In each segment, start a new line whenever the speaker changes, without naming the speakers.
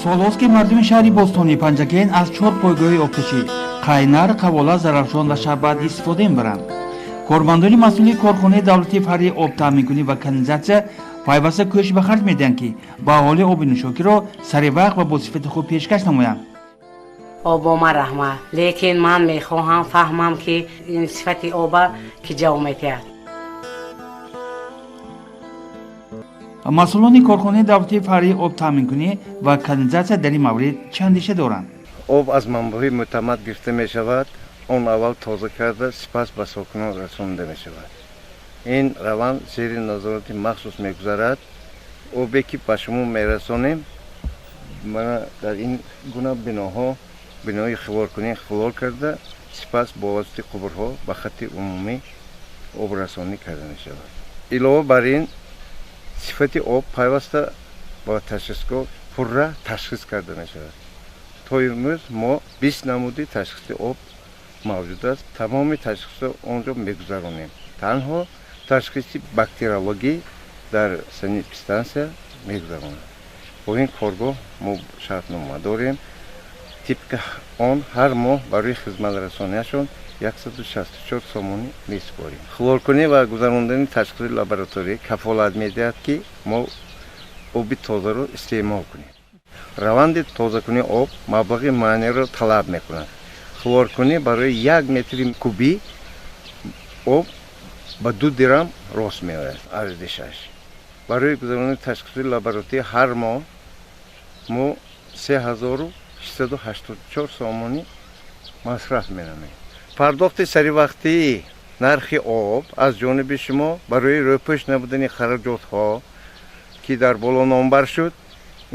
Солҳост, ки мардуми шаҳри бостонии Панҷакент аз чор пойгоҳи обкашӣ Қайнар, Қавола, Зарафшон ва Шарбат истифода мебаранд. Кормандони масъули корхонаи давлатии фаръи обтаъминкунӣ ва канализатсия пайваста кӯшиш ба харҷ медиҳанд, ки ба аҳолӣ оби нӯшокиро сари вақт ва бо сифати хуб пешкаш намоянд.
Обома раҳмат, лекин ман мехоҳам фаҳмам, ки ин сифати оба ки ҷавоб медиҳад.
Масъулони корхонаи давлатии фаръии обтаъминкунӣ ва канализатсия дар ин маврид чӣ андеша доранд?
Об аз манбаъҳои мӯътамад гирифта мешавад. Он аввал тоза карда, сипас ба сокинон расонида мешавад. Ин раванд зери назорати махсус мегузарад. Обе, ки ба шумо мерасонем, мана дар ин гуна биноҳо, бинои хлоркунӣ, хлор карда, сипас бо воситаи қубурҳо ба хатти умумӣ обрасонӣ карда мешавад. Илова бар ин, сифати об пайваста ба ташхисгоҳ пурра ташхис карда мешавад. То имрӯз мо 20 намуди ташхиси об мавҷуд аст, тамоми ташхисро он ҷо мегузаронем. Танҳо ташхиси бактериологӣ дар санэпидстансия мегузаронад. Бо ин коргоҳ мо шартнома дорем. Тибқи он ҳар моҳ барои хизматрасонияшон 164 сомонӣ месупорем. Хлоркунӣ ва гузарондани ташхиси лабораторӣ кафолат медиҳад, ки мо оби тозаро истеъмол кунем. Раванди тозакунии об маблағи муайянеро талаб мекунад. Хлоркунӣ барои 1 метри кубӣ об ба 2 дирам рост меояд арзишаш. Барои гузарондани ташхиси лабораторӣ ҳар моҳ мо 3684 сомонӣ масраф менамоем. Пардохти саривақтии нархи об аз ҷониби шумо барои рӯпӯш набудани хароҷотҳо, ки дар боло номбар шуд,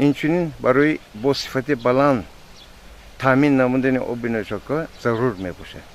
инчунин барои бо сифати баланд таъмин намудани оби нӯшока зарур мебошад.